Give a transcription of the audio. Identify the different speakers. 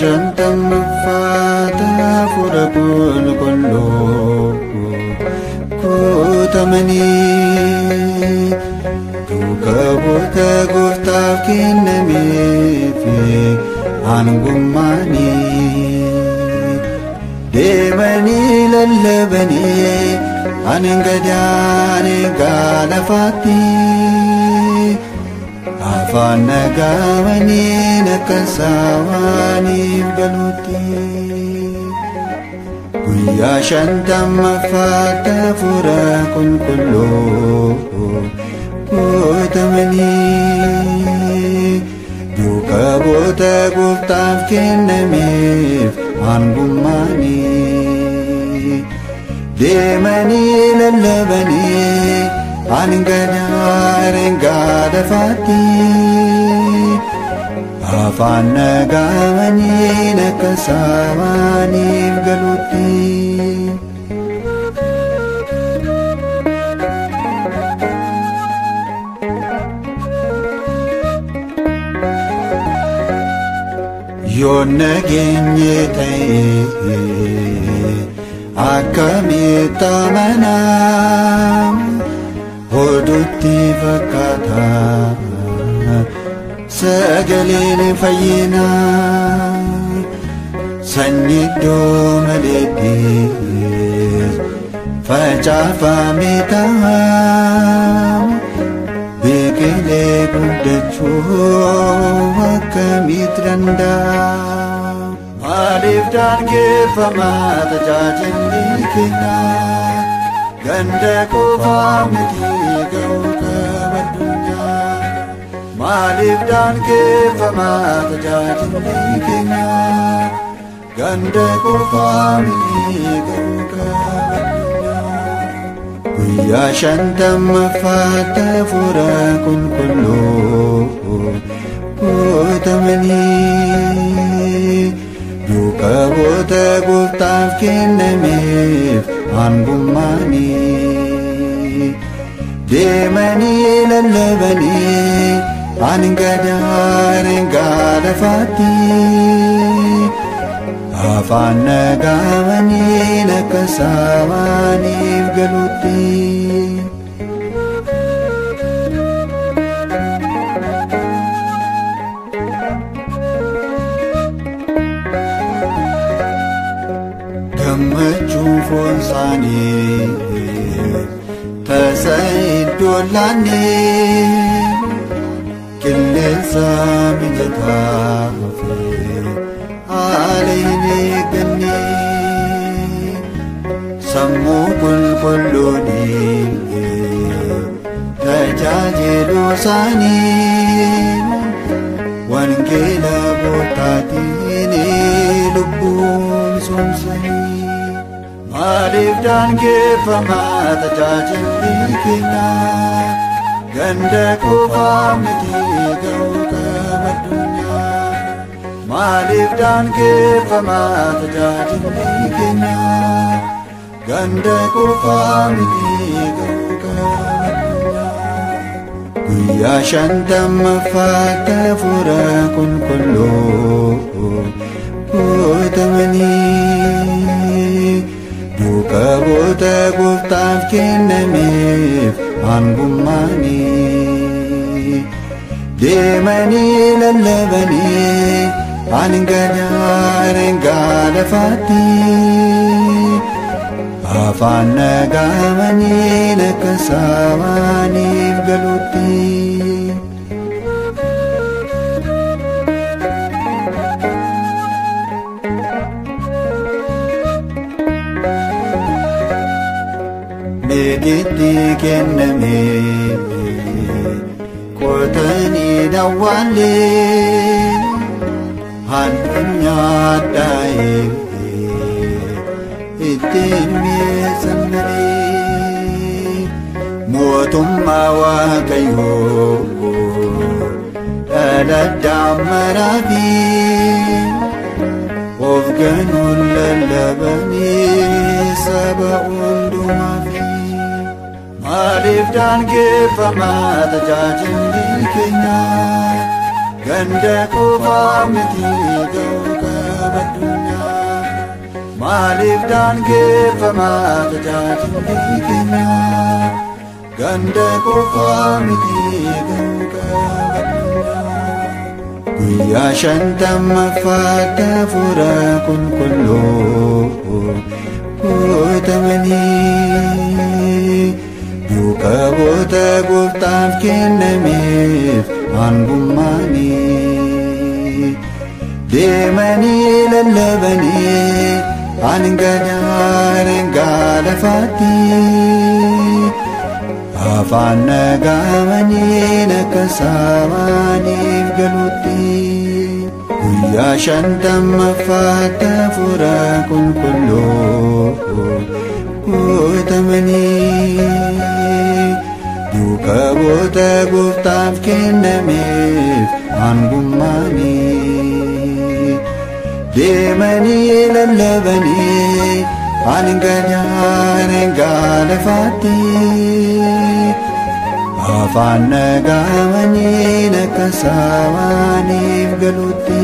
Speaker 1: Shantamaffaatti hafuura qulqulluu guutamanii duuka bu'oota gooftaaf kennameef aangummaanii deemanii lallabanii hanga daangaa lafaatti afaan nagaawaniin akka saawaaniif galuutti. Guyyaa shantamaffaatti hafuura qulqulluu guutamanii duuka bu'oota gooftaaf kennameef aangummaanii deemanii lallabanii hanga daangaa lafaatti afaan nagaawaniin akka saawaaniif galuutti. Yoo nageenye ta'e akkamitti amanama oduutti fakkaata sagaleen fayyinaa sanyii iddoo maleetti facaafame ta'a biqilee guddachuu akkamitti danda'a? Maaliif daangeffama tajaajilli keenya? Ganda qofaa miti ga'uu qaba addunyaa. Maaliif daangeffama tajaajilli keenya? Ganda qofaa miti ga'uu qaba addunyaa. Guyyaa shantamaffaatti hafuura qulqulluu guutamanii duuka bu'oota gooftaaf kennameef aangummaanii deemanii lallabanii hanga daangaa lafaatti afaan nagaawaniin akka saawaaniif galuutti. Gammachuun foon isaanii tasa iddoo laannee qilleensa mijataa fi haala hin eegganne sammuu qulqulluuniin tajaajilu isaanii wangeela gooftaatiin lubbuun soomsanii. Maaliif daangeffama tajaajilli keenya? Ganda qofaa miti ga'uu qaba addunyaa. Maaliif daangeffama tajaajilli keenya? Ganda qofaa miti ga'uu qaba addunyaa. Guyyaa shantamaffaatti hafuura qulqulluu guutamanii duuka bu'oota gooftaaf kennameef aangummaanii deemanii lallabanii hanga daangaa lafaatti afaan nagaawaniin akka saawaaniif galuutti. Meetiitti kenname qotanii dawwaallee addunyaa dhaa'ee ittiin mi'eessan malee mootummaa Waaqayyoo dhala daammaraa fi of ganuun lallabanii saba hundumaaf. Maaliif daangeffama tajaajilli keenya? Ganda qofaa miti ga'uu qaba. Maaliif daangeffamaa tajaajilli keenya? Ganda qofaa miti garuu qabna. Guyyaa shantamaffaatti hafuura qulqulluu guutamanii duuka bu'oota gooftaaf kennameef aangummaanii deemanii lallabanii hanga daangaa lafaatti afaan nagaamaniin akka saamaaniif galutti. Guyyaa shantamaffaatti hafuura qulqulluu guutamanii duuka bu'oota gooftaaf kennameef aangummaanii deemanii lallabanii hanga daangaa lafaatti afaan nagaamaniin akka saamaaniif galutti.